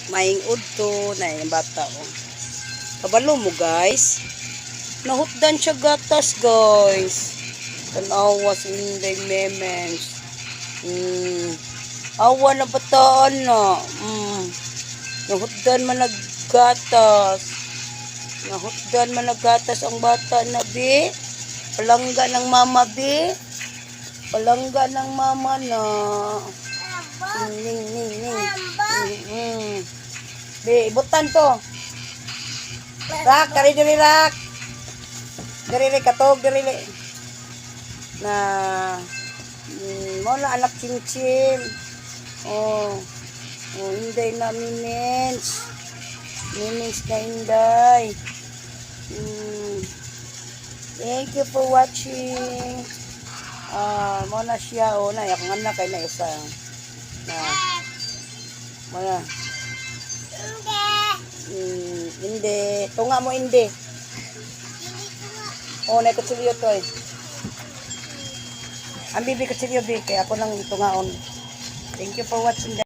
Maayong udto na yung bata oh. Kabalo mo, guys. Nahutdan siya gatas, guys. Tanawa si Inday Memens. Awa na bataan na. Nahutdan man naggatas. Nahutdan man naggatas ang bata na, bi. Palangga ng mama, bi. Palangga ng mama na. Ning, ning, ning. Bi, ibutan to. Rak, kari diri, rak. Diri ri katog diri ri. Na mo na anak chimchim. Oh. Oh, Inday na mimens. Mimens na Inday. Thank you for watching. Ah, mo na siya oh na akong anak kay na isa. Na. Mo na. Hindi. Tunga mo, hindi. Oh, na kutsilyo to eh. Ang bibi kutsilyo bi kay ako nang tungaon. Thank you for watching, guys.